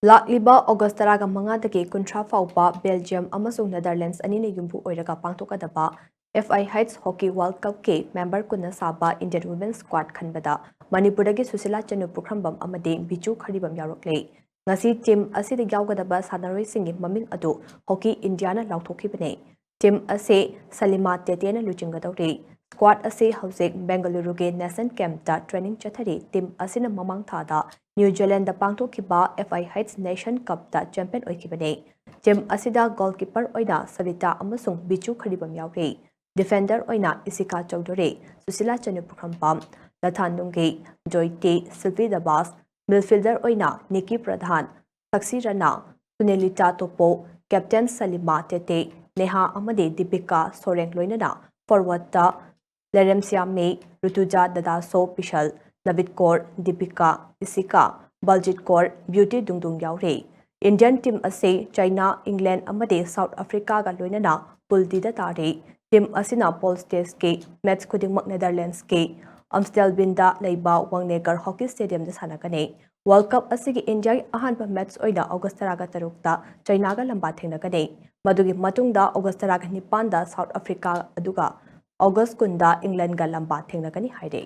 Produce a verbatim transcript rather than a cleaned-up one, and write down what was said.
ꯂꯥꯛꯂꯤꯕ ꯑꯣꯒꯁ ꯇꯔꯥꯒ ꯃꯉꯥꯗꯒꯤ ꯀꯨꯟꯊ꯭ꯔꯥ ꯐꯥꯎꯕ ꯕꯦꯜꯖꯤꯌꯝ ꯑꯃꯁꯨꯡ ꯅꯦꯗꯔꯂꯦꯟꯗꯁ ꯑꯅꯤꯅ ꯌꯨꯝꯕꯨ ꯑꯣꯏꯔꯒ ꯄꯥꯡꯊꯣꯛꯀꯗꯕ F I H Hockey World Cupꯀꯤ ꯃꯦꯝꯕꯔ ꯀꯨꯟꯅ ꯁꯥꯕ Indian Women's Squad ꯈꯟꯕꯗ ꯃꯅꯤꯄꯨꯔꯗꯒꯤ ꯁꯨꯁꯤꯂꯥ ꯆꯅꯨ ꯄꯨꯈ꯭ꯔꯝꯕꯝ ꯑꯃꯗꯤ ꯕꯤꯖꯨ ꯈꯔꯤꯕꯝ ꯌꯥꯎꯔꯛꯂꯦ꯫ ꯉꯁꯤ ꯇꯤꯝ ꯑꯁꯤꯗ ꯌꯥꯎꯒꯗꯕ ꯁꯥꯟꯅꯔꯣꯏꯁꯤꯡꯒꯤ ꯃꯃꯤꯡ ꯑꯗꯨ ꯍꯣꯀꯤ ꯏꯟꯗꯤꯌꯥꯅ ꯂꯥꯎꯊꯣꯛꯈꯤꯕꯅꯤ꯫ ꯇꯤꯝ ꯑꯁꯤ ꯁꯂꯤꯃꯥ ꯇꯦꯇꯦꯅ ꯂꯨꯆꯤꯡꯒꯗꯧꯔꯤ꯫ Squad ꯑꯁꯤ ꯍꯧꯖꯤꯛ ꯕꯦꯡꯒꯂꯨꯔꯨꯒꯤ ꯅꯦꯁꯟ ꯀꯦꯝꯞꯇ ꯇ꯭ꯔꯦꯅꯤꯡ ꯆꯠꯊꯔꯤ꯫ ꯇꯤꯝ ꯑꯁꯤꯅ ꯃꯃꯥꯡ ꯊꯥꯗ ꯅ꯭ꯌꯨ ꯖꯤꯂꯦꯟꯗ ꯄꯥꯡꯊꯣꯛꯈꯤꯕ F I H Nation Cupꯇ ꯆꯦꯝꯄꯤꯌꯟ ꯑꯣꯏꯈꯤꯕꯅꯤ꯫ ꯇꯤꯝ ꯑꯁꯤꯗ ꯒꯣꯜꯀꯤꯄꯔ ꯑꯣꯏꯅ ꯁꯕꯤꯇꯥ ꯑꯃꯁꯨꯡ ꯕꯤꯆꯨ ꯈꯔꯤꯕꯝ ꯌꯥꯎꯔꯤ꯫ ꯗꯤꯐꯦꯟꯗꯔ ꯑꯣꯏꯅ ꯏꯁꯤꯀꯥ ꯆꯧꯙꯨꯔꯤ, ꯁꯨꯁꯤꯂꯥ ꯆꯅꯨ ꯄꯨꯈ꯭ꯔꯝꯕꯝ, ꯂꯊꯥꯟ ꯅꯨꯡꯒꯤ, ꯖꯣꯏꯇꯤ, ꯁꯤꯜꯚꯤ ꯗꯕꯥꯁ, ꯃꯤꯗꯐꯤꯜꯗꯔ ꯑꯣꯏꯅ ꯅꯤꯀꯤ ꯄ꯭ꯔꯙꯥꯟ, ꯁꯛꯁꯤ ꯔꯅꯥ, ꯁꯨꯅꯦꯂꯤꯇꯥ ꯇꯣꯞꯄꯣ, ꯀꯦꯞꯇꯦꯟ ꯁꯂꯤꯃꯥ ꯇꯦꯇꯦ, ꯅꯦꯍꯥ ꯑꯃꯗꯤ ꯗꯤꯄꯤꯀꯥ ꯁꯣꯔꯦꯡ ꯂꯣꯏꯅꯅ ꯐꯣꯔꯋꯥꯔꯗꯇ ꯂꯦꯔꯦꯝꯁꯤꯌꯥꯃꯤ, ꯔꯨꯇꯨꯖꯥ ꯗꯗꯥꯁꯣ ꯄꯤꯁꯜ, ꯅꯕꯤꯠ core, Deepika, Ishika, ꯕꯜꯖꯤꯠ core, beauty ꯗꯨꯡꯗꯨꯡ ꯌꯥꯎꯔꯤ꯫ ꯏꯟꯗꯤꯌꯟ ꯇꯤꯝ ꯑꯁꯤ ꯆꯥꯏꯅꯥ, ꯏꯪꯂꯦꯟ ꯑꯃꯗꯤ ꯁꯥꯎꯠ ꯑꯐ꯭ꯔꯤꯀꯥꯒ ꯂꯣꯏꯅꯅ ꯄꯨꯜ ꯗꯤꯗ ꯇꯥꯔꯤ꯫ ꯇꯤꯝ ꯑꯁꯤꯅ ꯄꯣꯜ ꯁ꯭ꯇꯦꯖꯀꯤ ꯃꯦꯆ ꯈꯨꯗꯤꯡꯃꯛ ꯅꯦꯗꯔꯂꯦꯟꯗꯁꯀꯤ ꯑꯝꯁꯇꯦꯜꯕꯤꯟꯗ ꯂꯩꯕ ꯋꯥꯡꯅꯦꯒꯔ ꯍꯣꯀꯤ ꯁ꯭ꯇꯦꯗꯤꯌꯝꯗ ꯁꯥꯟꯅꯒꯅꯤ꯫ ꯋꯥꯔꯜ ꯀꯞ ꯑꯁꯤꯒꯤ ꯏꯟꯗꯤꯌꯥꯒꯤ ꯑꯍꯥꯟꯕ ꯃꯦꯆ ꯑꯣꯏꯅ ꯑꯣꯒꯁ ꯇꯔꯥꯒ ꯇꯔꯨꯛꯇ ꯆꯥꯏꯅꯥꯒ ꯂꯝꯕꯥ ꯊꯦꯡꯅꯒꯅꯤ꯫ ꯃꯗꯨꯒꯤ ꯃꯇꯨꯡꯗ ꯑꯣꯒꯁ ꯇꯔꯥꯒ ꯅꯤꯄꯥꯟꯗ ꯁꯥꯎꯠ ꯑꯐ꯭ꯔꯤꯀꯥ, ꯑꯗꯨꯒ ꯑꯣꯒꯁ ꯀꯨꯟꯗ ꯏꯪꯂꯦꯟꯗꯒ ꯂꯝꯕꯥ ꯊꯦꯡꯅꯒꯅꯤ ꯍꯥꯏꯔꯤ꯫